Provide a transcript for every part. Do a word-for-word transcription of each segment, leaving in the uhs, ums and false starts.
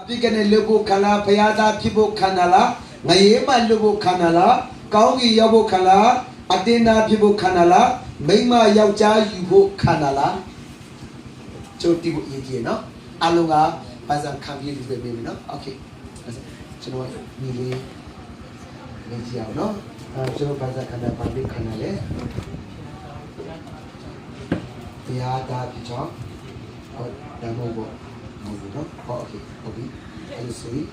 ဖြစ်ကနဲ့လွတ်ဖို့ခန္ဓာ၊ ဘုရားသားဖြစ်ဖို့ခန္ဓာလား၊ ငရဲမှာလွတ်ဖို့ခန္ဓာလား၊ ကောင်းကင်ရောက်ဖို့ခန္ဓာ၊ အသင်္သားဖြစ်ဖို့ခန္ဓာလား၊ မိန်းမယောက်ျားယူဖို့ခန္ဓာလား။ ကျွန်တော်တိဖို့အရေးကြီးတယ်နော်။ အားလုံးကဘာသာခံပြီးလူပဲမေးမယ်နော်။ Okay. ကျွန်တော်ညီလေးမေးကြည့်အောင်နော်။ အဲကျွန်တော်ဘာသာခန္ဓာဘာဖြစ်ခန္ဓာလဲ။ ဘုရားသားဖြစ်ကြောင်းဟောဒါမှမဟုတ်မဟုတ်ဘူးနော်။ ဟော Okay. ဟုတ်ပြီ။ အဲ့လိုဆိုရင်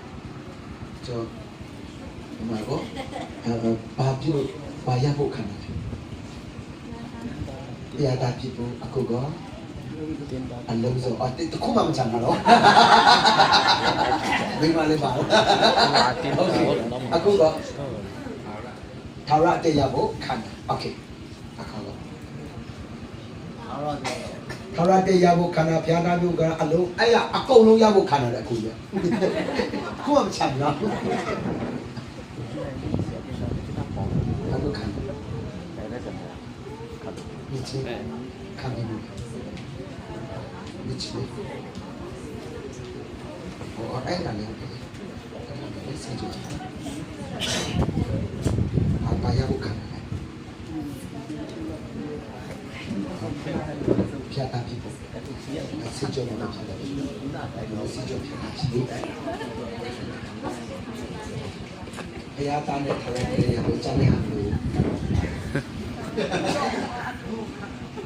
ကျွန်တော်ဒီမှာကောအဲဘာဖြစ်လို့ဘာရဖို့ခန္ဓာလဲ။ ဘုရားသားဖြစ်ဖို့အခုကောအလုံးစုံအတခုမှမချမ်းသာတော့မိမလေးပါတော့။ Okay. အခုကောထာဝရအတ္တရဖို့ခန္ဓာ။ Okay. အခါတော့ထာဝရအတ္တရဖို့ခန္ဓာ၊ ဘုရားသားဖြစ်ဖို့ခန္ဓာ၊ အလုံးအဲ့ရအကုန်လုံးရဖို့ခန္ဓာတဲ့အခုကြီးခုမှမချမ်းသာတော့။ ရဖို့ခန္ဓာမျက်စိခံပြီးမှုမျက်စိဟောအဲ့ဒါလည်းအဲ့ဒါလည်းစိတ်ကြည့်အာဘာရဖို့ခန္ဓာလဲ။ ဖြတ်တန်းဖြစ်ဖို့စိတ်ကြွမလို့ဖြတ်တန်းဖြစ်ဖို့စိတ်ကြွဖြတ်တန်းဖြစ်ဖို့ ဘုရားသားနဲ့ထာဝရတရားကိုကြားနေရလို့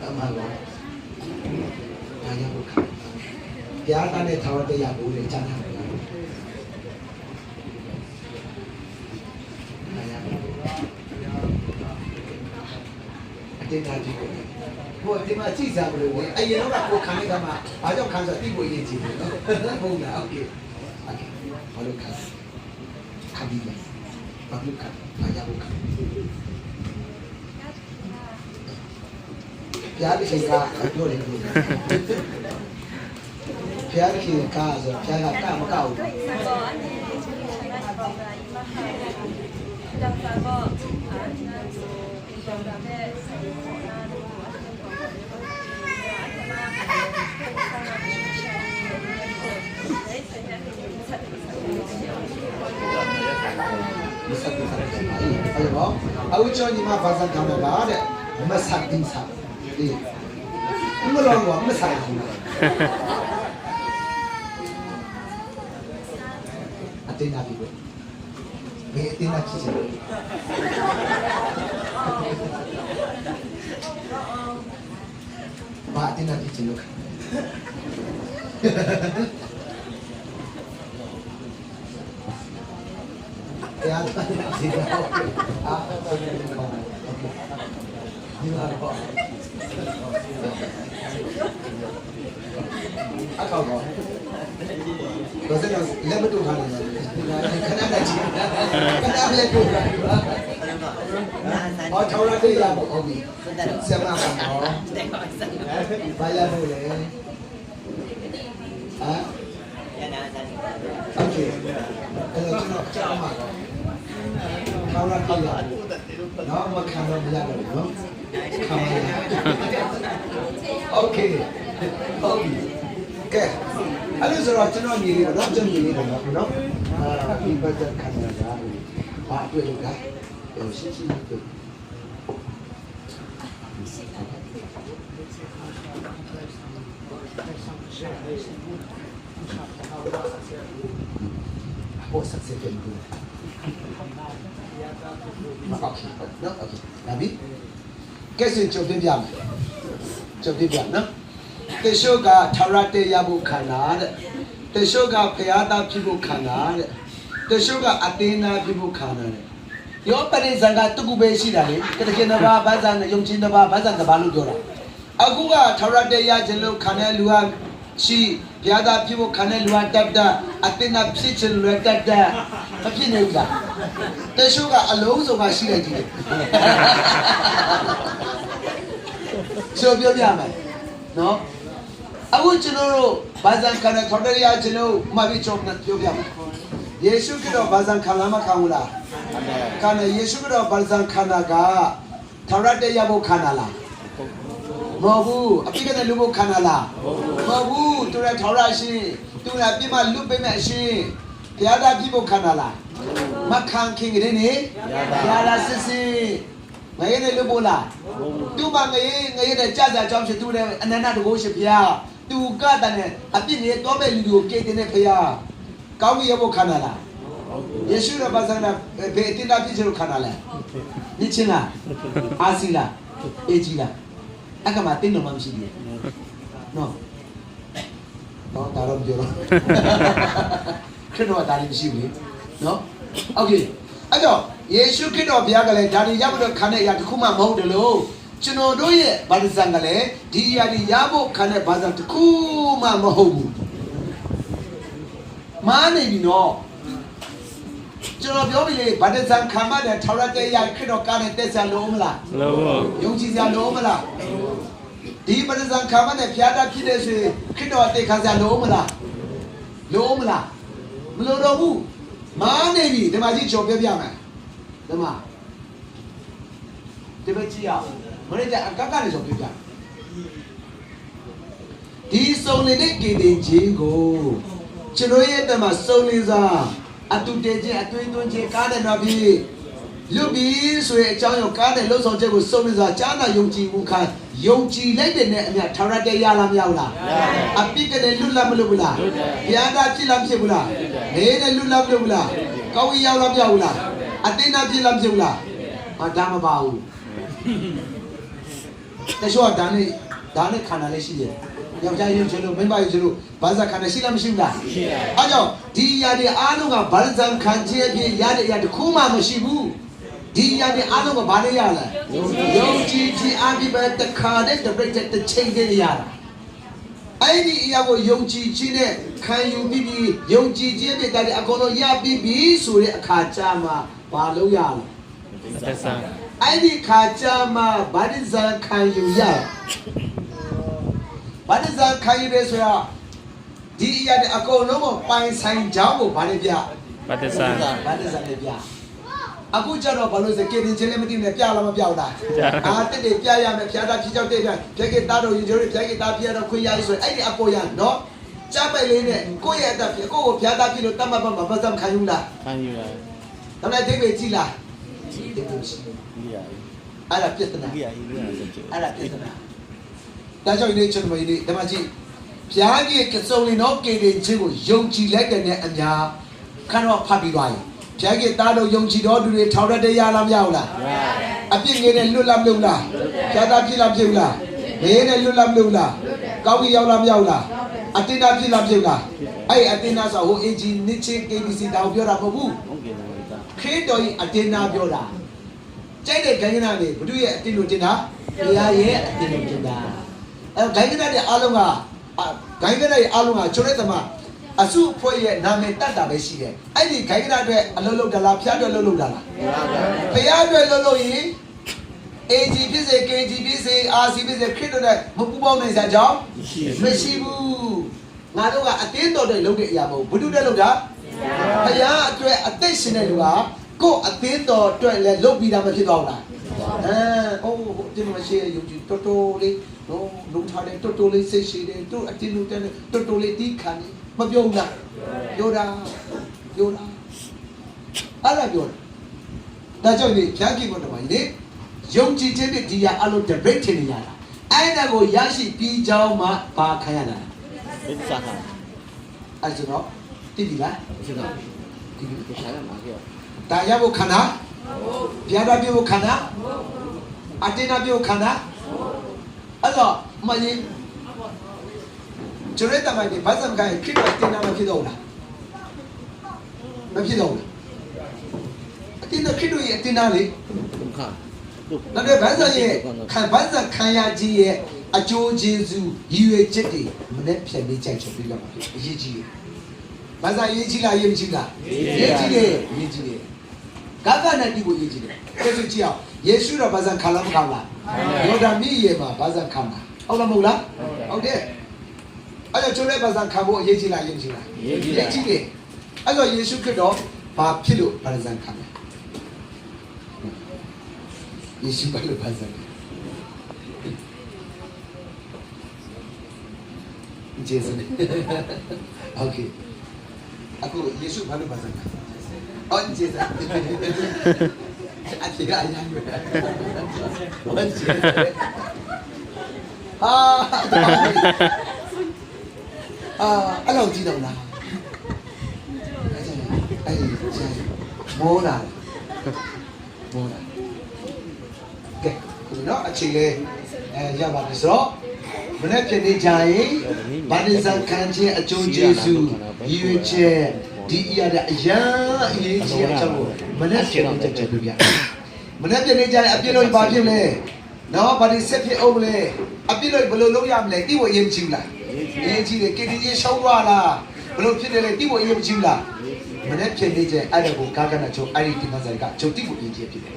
အမှန်ပါဘာရဖို့ခါဘုရားသားနဲ့ထာဝရတရားကိုလည်းကြားနေရလို့ဘာရဖို့အတင်းသားကြည့်ကိုကိုယ်အတင်းမကြည့်စားမလို့ဝင်အရင်တော့ကကိုခံရတာမှဘာကြောင့်ခံစားသိဖို့အရေးကြီးတယ်နော်ဟုတ်လားဟုတ်ကဲ့ဟုတ်ကဲ့ဘာလို့ခံ ခန္တီးမယ်ဘာဖြစ်ခန္တီးဘာရဖို့ခန္တီးဘုရားသခင်ကပြောတယ်လို့ဘုရားသခင်ကဆိုဘုရားကတမကဘူးမဆတ်တင်ဆတ်ဖြစ်ပါ၏အဲ့တော့အဝိဇ္ဇောညီမဘာသာခံမှာပါတဲ့မဆတ်တင်ဆတ်ဒီမလောကမဆတ်ဘူးအတင်းသားဖြစ်တယ်ဘယ်အတင်းသားဖြစ်ချင်လဲဘာအတင်းသားဖြစ်ချင်လို့ဘုရားသခင်အာဒီမှာတော့အထောက်ပါဘာစက်တော့လက်မတူထားနိုင်ဘူးခဏနဲ့ကြည့်ခဏလက်တူထားတယ်ဟောထောက်ရတဲ့ရပါဟုတ်ပြီဆရာမကတော့ဘာရဖို့လဲဟမ် Okay အဲ့တော့ကျွန်တော်ကြားမှာတော့ဘာလာကြည့်ရအောင်နော်မခံတော့မရတော့ဘူးနော်ခံပါရအောင် Okay ဟုတ်ပြီကဲအဲ့လိုဆိုတော့ကျွန်တော်ညီလေးပါနော်ကျွန်တော်ညီလေးပါနော်နော်အာဒီဘတ်ခံရတာဘာအတွက်လဲကဲရှင်းရှင်းပြောဟောဆက်ဆက်ပြန်ဘူးနော် Okay နော် Okay ဒါပြီးကဲဆိုရင်ကြုံပြပြမယ်ကြုံပြပြနော်တချို့ကထာဝရတရားဖို့ခန္ဓာတဲ့တချို့ကဘုရားသားဖြစ်ဖို့ခန္ဓာတဲ့တချို့ကအသင်းသားဖြစ်ဖို့ခန္ဓာတဲ့ယောပရိသင်္ခါတုကုပဲရှိတာလေတကယ်နှစ်ပါးဘာသာနဲ့ယုံကြည်နှစ်ပါးဘာသာတစ်ပါးလို့ပြောတာအခုကထာဝရတရားခြင်းလို့ခံတဲ့လူကရှိဘုရားသားဖြစ်ဖို့ခံတဲ့လူကတတ်တတ်အသင်းသားဖြစ်ခြင်းလို့တတ်တတ်မဖြစ်နိုင်ဘူးလားတချို့ကအလုံးစုံကရှိတယ်ကြီးတယ်ဆိုပြောပြမယ်နော်အခုကျွန်တော်တို့ဘာသာခံတဲ့ထာဝရတရားခြင်းလို့မှတ်ပြီးကျွန်တော်ပြောပြမယ်ယေရှုခရစ်တော်ဘာသာခံလားမခံဘူးလားခံတယ်ယေရှုခရစ်တော်ဘာသာခံတာကထာဝရတရားဖို့ခံတာလား မဟုတ်ဘူး။ အပြစ်ကနဲ့လွတ်ဖို့ခံတာလား။ မဟုတ်ဘူး။ သူနဲ့ထောင်ရရှိ။ သူနဲ့အပြစ်မှလွတ်ပေးမဲ့အရှိ။ ဘုရားသားဖြစ်ဖို့ခံတာလား။ မခံခင်ကလေးနဲ့ဘုရားသားစစ်စစ်ငရဲနဲ့လွတ်ဖို့လား။ သူ့မှာငရဲငရဲနဲ့ကြကြကြောင်းဖြစ်သူနဲ့အနန္တတကုရှိဘုရား။ သူကတည်းနဲ့အပြစ်နဲ့တော့မဲ့လူတွေကိုကယ်တင်တဲ့ဘုရားကောင်းကင်ရဲ့ဘုခန္ဓာလား။ ယေရှုတော်ဘာသာနာဘယ်အတင်းသားဖြစ်လို့ခန္ဓာလဲ။ နှစ်ချင်းလား။ အာစီလား။ အေးကြီးလား။ အခါမှာတင်းတော်မှမရှိဘူးနော်။ နော်ဒါတော့ပြောတော့ ခရစ်တော်ကဒါလည်းမရှိဘူးလေနော်။ Okay အဲ့တော့ယေရှုခရစ်တော်ဘုရားကလည်းဒါတွေရဖို့တော့ခံတဲ့အရာတစ်ခုမှမဟုတ်တယ်လို့ကျွန်တော်တို့ရဲ့ဗာတဇံကလည်းဒီအရာတွေရဖို့ခံတဲ့ဗာတဇံတစ်ခုမှမဟုတ်ဘူး။မှားနေပြီနော်။ကျွန်တော်ပြောပြီလေဗာတဇံခံမှတဲ့ထာဝရတရားခရစ်တော်ကားနဲ့တက်ဆံလို့မလား။ လို့ယုံကြည်စရာလို့မလား။ဒီဗာတဇံခံမှနဲ့ဘုရားသားဖြစ်တဲ့ဆိုရင်ခရစ်တော်အသေးခံစရာလို့မလား။လို့မလား။မလို့တော့ဘူး။မှားနေပြီဓမ္မကြီးကျော်ပြောပြမယ်။ဓမ္မဒီမကြည့်ရအောင်မနေ့ကအကကလည်းကျော်ပြောပြဒီစုံလင်တဲ့ကယ်တင်ခြင်းကိုကျွန်တော်ရဲ့အတွက်မှာစုံလင်စွာအတူတည်ခြင်းအသွေးသွင်းခြင်းကားတဲ့နောက်ပြီးလွတ်ပြီဆိုရင်အကြောင်းရောကားတဲ့လှုပ်ဆောင်ချက်ကိုစုံလင်စွာကြားနာယုံကြည်မှုခံယုံကြည်လိုက်တဲ့နဲ့အမျှထာဝရတရားရလားမရဘူးလားအပြစ်ကလည်းလွတ်လပ်မလို့ဘူးလားဘုရားသားဖြစ်လားဖြစ်ဘူးလားမင်းနဲ့လွတ်လပ်မလို့ဘူးလားကောင်းကင်ရောက်လားမရောက်ဘူးလားအတင်းသားဖြစ်လားဖြစ်ဘူးလားဟာဒါမပါဘူးတချို့ကဒါနဲ့ဒါနဲ့ခံတာလည်းရှိတယ်ယောက်ျားယုံချင်လို့မိန်းမယုံချင်လို့ဘာသာခံတာရှိလားမရှိဘူးလားရှိတယ်အဲကြောင့်ဒီအရာတွေအားလုံးကဘာသာခံခြင်းအဖြစ်ရတဲ့အရာတစ်ခုမှမရှိဘူးဒီအရာတွေအားလုံးကဘာနဲ့ရလဲယုံကြည်ခြင်းအဖြစ်ပဲတစ်ခါတည်းတစ်ပြိတ်တည်းတစ်ချိန်တည်းရတာအဲ့ဒီအရာကိုယုံကြည်ခြင်းနဲ့ခံယူပြီးပြီးယုံကြည်ခြင်းအဖြစ်ဒါတွေအကုန်လုံးရပြီးပြီဆိုတဲ့အခါကျမှဘာလို့ရလဲအသက်ဆန်းအဲ့ဒီခါကျမှဗတ္တိဇံခံယူရဗတ္တိဇံခံယူတယ်ဆိုတာဒီအရာတွေအကုန်လုံးကိုပိုင်ဆိုင်ကြောင်းကိုဗာနဲ့ပြဗတ္တိဇံဗတ္တိဇံနဲ့ပြအခုကျတော့ဘာလို့စကယ်တင်ခြင်းလည်းမသိနဲ့ပြလားမပြဘူးလားအာတက်တယ်ပြရမယ်ဖျားတာဖြစ်ကြောက်တဲ့ပြဖျားကစ်သားတော်ယူကြတယ်ဖျားကစ်သားပြရတော့ခွင့်ရပြီဆိုရင်အဲ့ဒီအပေါ်ရနော်ကြားပိုက်လေးနဲ့ကိုယ့်ရဲ့အတ္တဖြစ်ကိုယ့်ကိုဖျားသားဖြစ်လို့တတ်မှတ်ပါမှာဘာသာခံယူလားခံယူပါဒါပေမဲ့အဓိပ္ပာယ်ကြည့်လားအဓိပ္ပာယ်ရှိဘူးအဲ့ဒါပြဿနာအဲ့ဒါပြဿနာဒါကြောင့်ဒီနေ့ကျွန်တော်ဒီနေ့ဓမ္မကြီးဘုရားရဲ့ကစုံလင်သောကယ်တင်ခြင်းကိုယုံကြည်လိုက်တဲ့နဲ့အများခါတော့ဖတ်ပြီးသွားရင်ဘုရားရဲ့သားတော်ယုံကြည်တော်သူတွေထောင်ရတဲ့ရလားမရဘူးလားအပြစ်ငြိမ်းတဲ့လွတ်လပ်လို့လားဘုရားသားဖြစ်လားဖြစ်ဘူးလားမင်းနဲ့လွတ်လပ်လို့လားကောင်းကင်ရောက်လားမရောက်လားအတင်းသားဖြစ်လားဖြစ်ဘူးလားအဲ့အတင်းသားဆိုဟို A G နှစ်ချင်း K B C တောင်ပြောတာမဟုတ်ဘူးခရစ်တော်ရဲ့အတင်းသားပြောတာကြိုက်တဲ့ဂိုဏ်းကနတွေဘုသူရဲ့အတင်းလို့တင်းတာဘုရားရဲ့အတင်းလို့တင်းတာအဲဂိုဏ်းကနတွေအားလုံးကအာဂိုဏ်းကနတွေအားလုံးကချိုရဲသမားအစုအဖွဲ့ရဲ့နာမည်တတ်တာပဲရှိတယ်အဲ့ဒီဂိုဏ်းကနတွေအလုပ်လုပ်တာလားဘုရားအတွက်လုပ်လုပ်တာလားဘုရားအတွက်လုပ်လို့ရင် A G ဖြစ်စေ K G ဖြစ်စေ R C ဖြစ်စေခရစ်တော်နဲ့မပူပေါင်းနိုင်စရာကြောင်းမရှိဘူးငါတို့ကအသင်းတော်တွေလုပ်တဲ့အရာမဟုတ်ဘူးဘုသူတွေလုပ်တာဘုရားအတွက်အသက်ရှင်တဲ့လူဟာကိုယ့်အသင်းတော်အတွက်လည်းလုပ်ပြီးသားမဖြစ်တော့ဘူးလားအဲအိုးဒီမှာရှိတဲ့ယုံကြည်တော်တော်လေးနော်လူထားတဲ့တော်တော်လေးစိတ်ရှိတယ်သူအတင်းလူတန်းတဲ့တော်တော်လေးတီးခံနေမပြောဘူးလားပြောတာပြောတာအဲ့ဒါပြောတာဒါကြောင့်လေဘုရားခင်ကိုတမန်လေယုံကြည်ခြင်းနဲ့ဒီဟာအလိုတရိတ်ထင်နေရတာအဲ့ဒါကိုရရှိပြီးကြောင်းမှဘာခံရတာလဲသစ္စာခံအဲ့ဆိုတော့သိပြီလားသိပါသိပါဒါရဖို့ခန္ဓာဘုရားတော်ပြုဖို့ခန္ဓာအတင်းတော်ပြုဖို့ခန္ဓာအဲ့တော့မကြီးကျွန်တော်တမန်ဒီဘာသာခံခရစ်တော်တင်တာမဖြစ်တော့ဘူးလားမဖြစ်တော့ဘူးအတင်းတော်ခရစ်တော်ရဲ့အတင်းတော်လေဒါပေမဲ့ဘာသာရဲ့ခံဘာသာခံရခြင်းရဲ့အကျိုးကျေးဇူးရည်ရွယ်ချက်တွေမနေ့ပြန်လေးကြိုက်ချက်ပြရမှာဖြစ်အရေးကြီးတယ်ဘာသာရေးကြီးလားရေးမကြီးလားရေးကြီးတယ်ရေးကြီးတယ်ကာကနာတိကိုရေးကြီးတယ်ကျေးဇူးကြည့်အောင်ယေရှုတော်ဘာသာခံလားမခံလားယောဒန်မီးရေမှာဘာသာခံလားဟုတ်လားမဟုတ်လားဟုတ်တယ်အဲ့တော့ကျွန်တော်ဘာသာခံဖို့အရေးကြီးလားရေးမကြီးလားရေးကြီးတယ်အဲ့တော့ယေရှုခရစ်တော်ဘာဖြစ်လို့ဘာသာခံလဲယေရှုဘာလို့ဘာသာခံ ကျေးဇူးတင်။ Okay. အခုယေရှုဘာလို့ဘာသာလဲ။ အော်ကျေးဇူး။ အဖြေကအများကြီးပဲ။ အော်ကျေးဇူး။ ဟာအာအဲ့လောက်ကြီးတော့လားအဲ့မောလာမောလာ ကဲနော်အချိန်လေးအဲရပါပြီဆိုတော့မနေ့ဖြစ်နေကြရင်ဗာဒိဇံခံခြင်းအကျိုးကျေးဇူးရည်ရွယ်ချက်ဒီအရာတဲ့အရမ်းအရေးကြီးတဲ့အကြောင်းကိုမနေ့ဖြစ်နေကြကြပြပြမနေ့ဖြစ်နေကြရင်အပြစ်လို့ဘာဖြစ်လဲနော်ဗာဒိဆက်ဖြစ်အောင်လဲအပြစ်လို့ဘယ်လိုလုပ်ရမလဲတိဖို့အရေးမကြီးဘူးလားအရေးကြီးတယ်ကင်တင်ရေးရှုံးသွားလားဘယ်လိုဖြစ်တယ်လဲတိဖို့အရေးမကြီးဘူးလားမနေ့ဖြစ်နေကြရင်အဲ့ဒါကိုကာကနာချုပ်အဲ့ဒီတင်ပါစာကချုပ်တိဖို့အရေးကြီးဖြစ်တယ်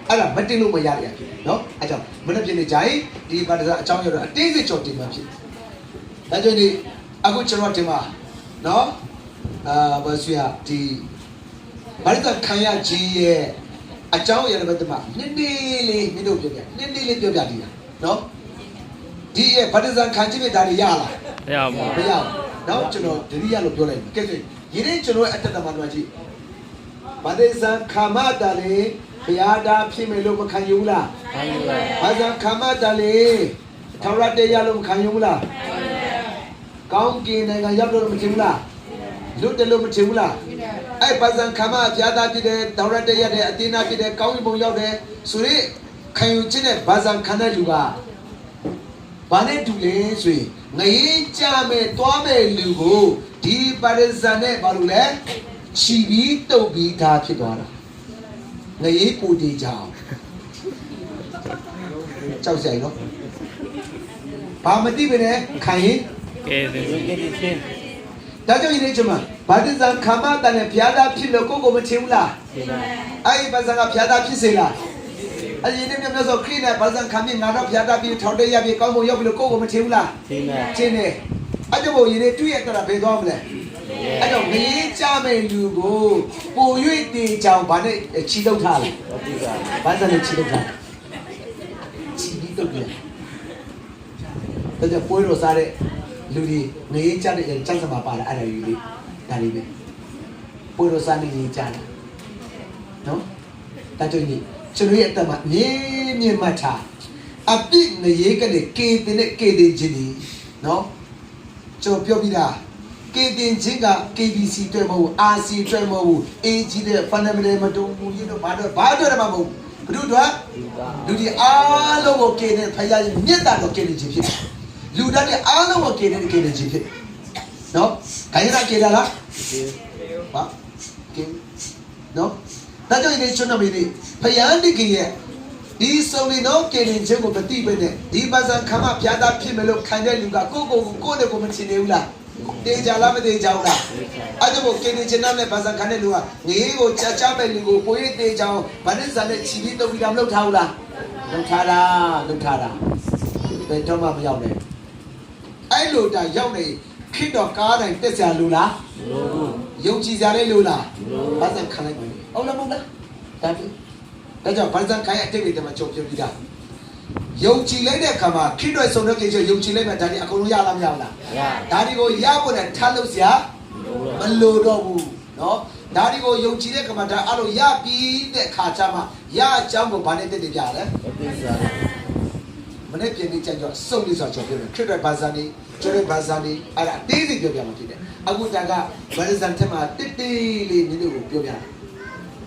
အဲ့ဒါမတင်လို့မရတဲ့အဖြစ်နော်အဲ့ကြောင့်မနေ့ဖြစ်နေကြရင်ဒီဘာသာအကြောင်းအရာတော့အသေးစိတ်ကြော်တင်မှာဖြစ်ဒါကြောင့်ဒီအခုကျွန်တော်တင်ပါနော်အာဘာဆိုရဒီဘာသာခံရခြင်းရဲ့အကြောင်းအရာတွေတမနည်းနည်းလေးမင်းတို့ပြောပြနည်းနည်းလေးပြောပြတည်တာနော်ဒီရဲ့ဘာသာခံခြင်းနဲ့ဒါတွေရလားမရဘူးမရဘူးနော်ကျွန်တော်တတိယလို့ပြောလိုက်တယ်ကဲဆိုရင်ဒီနေ့ကျွန်တော်ရဲ့အတ္တသမารကြီးဘာသာခံမှတည်းဘုရားသားဖြစ်မယ်လို့မခံယူဘူးလားခံယူပါဘာသာခံမှတည်း ထာဝရတရားလို့မခံယူဘူးလားကောင်းကင်နိုင်ငံရောက်လို့မထင်ဘူးလားလွတ်တယ်လို့မထင်ဘူးလားအဲ့ဘာသာခံမှဘုရားသားဖြစ်တယ်ထာဝရတရားတဲ့အသင်းသားဖြစ်တယ်ကောင်းကင်ဘုံရောက်တယ်ဆိုရင်ခံယူခြင်းနဲ့ဘာသာခံတဲ့လူကဘာနဲ့တူလဲဆိုရင်ငရင်ကြမဲ့တွားမဲ့လူကိုဒီပါရဇာနဲ့ဘာလို့လဲချီပြီးတုပ်ပြီးသားဖြစ်သွားတာငရဲပူတေချာအောင်ကြောက်စရာကြီးနော်ဘာမသိပဲနဲ့ခံရင်ကဲတယ်ဒါကြောင့်ယနေ့ကျွန်မဘာသစ္စာခံမတန်နဲ့ဘုရားသားဖြစ်လို့ကိုယ့်ကိုမထင်ဘူးလားအဲ့ဒီဘာသာကဘုရားသားဖြစ်စေလားအဲ့ဒီနေ့မြတ်စွာခရစ်နဲ့ဘာသာခံပြီးငါတော့ဘုရားသားပြီးထောင်တရရပြီးကောင်းဖို့ရောက်ပြီလို့ကိုယ့်ကိုမထင်ဘူးလားထင်တယ်အဲ့တော့ယနေ့တွေ့ရတော့ဘယ်သွားမလဲအဲ့တော့ငရေကြမဲ့လူကိုပို့၍တေချာအောင်ဘာနဲ့ချီထုတ်ထားလဲဘာသာနဲ့ချီထုတ်ထားချီပြီးတုတ်ပြန်ဒါကြောင့်ပွဲတော်စားတဲ့လူတွေငရေကြတဲ့ကျမ်းစာမှာပါတာအဲ့ဒါယူလေဒါလေးပဲပွဲတော်စားနေငရေကြတာနော်ဒါကြောင့်ညီကျွန်တော်ရဲ့အသက်မှာမြင်းမြင့်မှတ်ထားအပြစ်ငရေကနေကယ်တင်တဲ့ကယ်တင်ခြင်းနေနော်ကျွန်တော်ပြောပြီးသားကယ်တင်ခြင်းက KBC အတွက်မဟုတ်ဘူး RC အတွက်မဟုတ်ဘူး AG တဲ့ fundamental မတူဘူးရင်းတော့ဘာတော့ဘာတော့မှမဟုတ်ဘူးဘုဒ္ဓလူဒီအားလုံးကိုကယ်တင်ဖခင်ရဲ့မြတ်တာတော့ကယ်တင်ခြင်းဖြစ်တယ်လူသားတွေအားလုံးကိုကယ်တင်ကယ်တင်ခြင်းဖြစ်တယ်နော်ဒါရင်ကယ်တာလားဘာကယ်နော်ဒါကြောင့်ယနေ့ကျွန်တော်မင်းနေဖယားတကယ်ရဲ့ဒီစုံလင်သောကယ်တင်ခြင်းကိုမသိဘဲနဲ့ဒီဘာသာခံမှဘုရားသားဖြစ်မယ်လို့ခံတဲ့လူကကိုယ့်ကိုယ်ကိုကိုယ့်နဲ့ကိုမထင်နေဘူးလားတေချာလားမတေချာဘူးလားအဲ့ဒါကိုကယ်တင်ခြင်းနဲ့ဘာသာခံတဲ့လူကငရေကိုချာချာမဲ့လူကိုကိုယ်ရေးတေချာအောင်ဗာနစ်စာနဲ့ချီပြီးတုပ်ပြီးတာမလုပ်ထားဘူးလားလုပ်ထားတာလုပ်ထားတာဘယ်တော့မှမရောက်နိုင်ဘူးအဲ့လိုတန်ရောက်နေခရစ်တော်ကားတိုင်းတက်စရာလိုလားမလိုဘူးယုံကြည်စရာလေးလိုလားမလိုဘူးဘာသာခံလိုက်ပါလေဟုတ်လားမဟုတ်လားဒါတူဒါကြောင့်ဘာသာခံရအတိတ်တွေမှာကြုံပြပြီးသားယုံကြည်လိုက်တဲ့အခါမှာခရစ်တော်ရဲ့ဆုံးဖြတ်ချက်ယုံကြည်လိုက်မှဒါတွေအကုန်လုံးရလားမရဘူးလားမရဒါတွေကိုရဖို့နဲ့ထားလို့စရာမလိုတော့ဘူးနော်ဒါတွေကိုယုံကြည်တဲ့အခါမှာဒါအလိုရပြီးတဲ့အခါကျမှရအကြောင်းကိုဘာနဲ့တည်တည်ပြလဲမနေ့ပြန်နေကြတော့စုံလေးစွာကြော်ပြတယ်ခရစ်တော်ဘာသာနေကျွန်တော်ဘာသာနေအဲ့ဒါအသေးစိတ်ပြောပြမှာဖြစ်တယ်အခုဒါကဘာသာထဲမှာတိတ်တိတ်လေးနည်းနည်းကိုပြောပြတယ်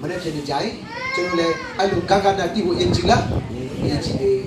မနေ့ပြန်နေကြရင်ကျွန်တော်လည်းအဲ့လိုဂါဂါနာတိဖို့အင်ဂျင်လားအင်ဂျင်လေး